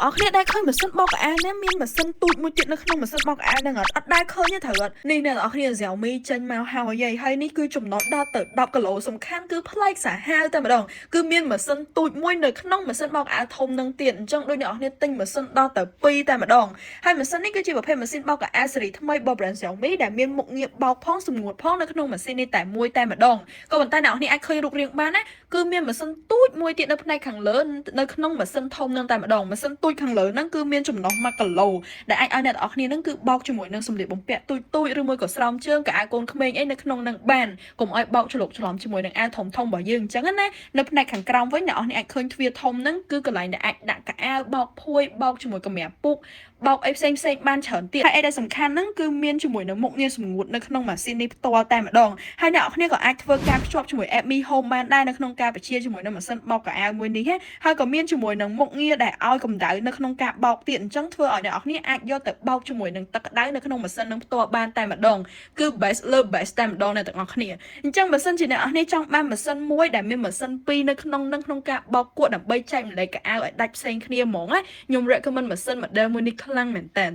ទាំងអស់គ្នាដែលឃើញម៉ាស៊ីនបោកខោអាវណាមានម៉ាស៊ីនទូចមួយទៀតនៅក្នុងម៉ាស៊ីនបោកខោអាវហ្នឹងអត់អត់ដែលឃើញទេត្រូវអត់នេះអ្នកទាំងអស់គ្នា Xiaomi ចេញមកហើយហើយនេះគឺចំណុះដល់ទៅ10គីឡូសំខាន់គឺប្លែកសាហាវតែម្ដងគឺមានម៉ាស៊ីនទូចមួយនៅក្នុងម៉ាស៊ីនបោកខោអាវធំនឹងទៀតអញ្ចឹងដូចអ្នកទាំងអស់គ្នាទិញម៉ាស៊ីនដល់ទៅ2តែម្ដងហើយម៉ាស៊ីននេះគឺជាប្រភេទម៉ាស៊ីនបោកខោអាវស៊េរីថ្មីរបស់ brand Xiaomi ដែលមានមុខងារបោកផងសម្ងួតផងនៅក្នុងម៉ាស៊ីននេះតែមួយតែម្ដងក៏ប៉ុន្តែអ្នកទាំងអស់គ្នាអាចឃើញរូបរាងបានណាគឺមានម៉ាស៊ីនទូចមួយទៀតនៅផ្នែកខាងលើនៅក្នុងម៉ាស៊ីនធំនឹងតែម្ដងម៉ាស៊ីនទូចខាងលើហ្នឹងគឺមានចំណុះ1គីឡូដែលអាចឲ្យអ្នកទាំងអស់គ្នាហ្នឹងគឺបោកជាមួយនឹងសម្លៀកបំពាក់ទូចទូចឬមួយក៏ស្រោមជើងកៅអៅកូនក្មេងអីនៅក្នុងហ្នឹងបានកុំឲ្យបោកច្រឡុកច្រឡំជាមួយនឹងអាវធំធំរបស់យើងអញ្ចឹងណានៅផ្នែកខាងក្រោមវិញអ្នកទាំងអស់គ្នាអាចឃើញទ្វារធំហ្នឹងគឺកន្លែងដែលអាចដាក់កៅអៅបោកភួយបោកជាមួយកម្រាលពូកបោកអីផ្សេងផ្សេងបានច្រើនទៀតហើយអីដែលសំខាន់ហ្នឹងគឺមានជាមួយនឹងមុខងារសម្ងួតនៅក្នុងម៉ាស៊ីននេះផ្ទាល់តែម្ដងហើយអ្នកទាំងអស់គ្នាក៏អាចធ្វើការភ្ជាប់ជាមួយ app Mi Home បានដែរនៅក្នុងការបញ្ជាជាមួយនឹងម៉ាស៊ីនបោកខោអាវមួយនេះហើយក៏មានជាមួយនឹងមុខងារដែលឲ្យកម្ដៅនៅក្នុងការបោកទៀតអញ្ចឹងធ្វើឲ្យអ្នកទាំងអស់គ្នាអាចយកទៅបោកជាមួយនឹងទឹកក្ដៅនៅក្នុងម៉ាស៊ីននឹងផ្ទាល់បានតែម្ដងគឺ best លើ best តែម្ដងអ្នកទាំងអស់គ្នាអញ្ចឹងបើសិនជាអ្នកទាំងអស់គ្នាចង់បានម៉ាស៊ីនមួយដែលមានម៉ាស៊ីនពីរនៅក្នុងនឹងក្នុងការបោកគក់ដើម្បីចែករំលែកខោអាវឲ្យដាច់ផ្សេងគ្នាហ្មងណាខ្ញុំ recommend ម៉ាស៊ីន model មួយនេះខ្លាំងមែនតើ។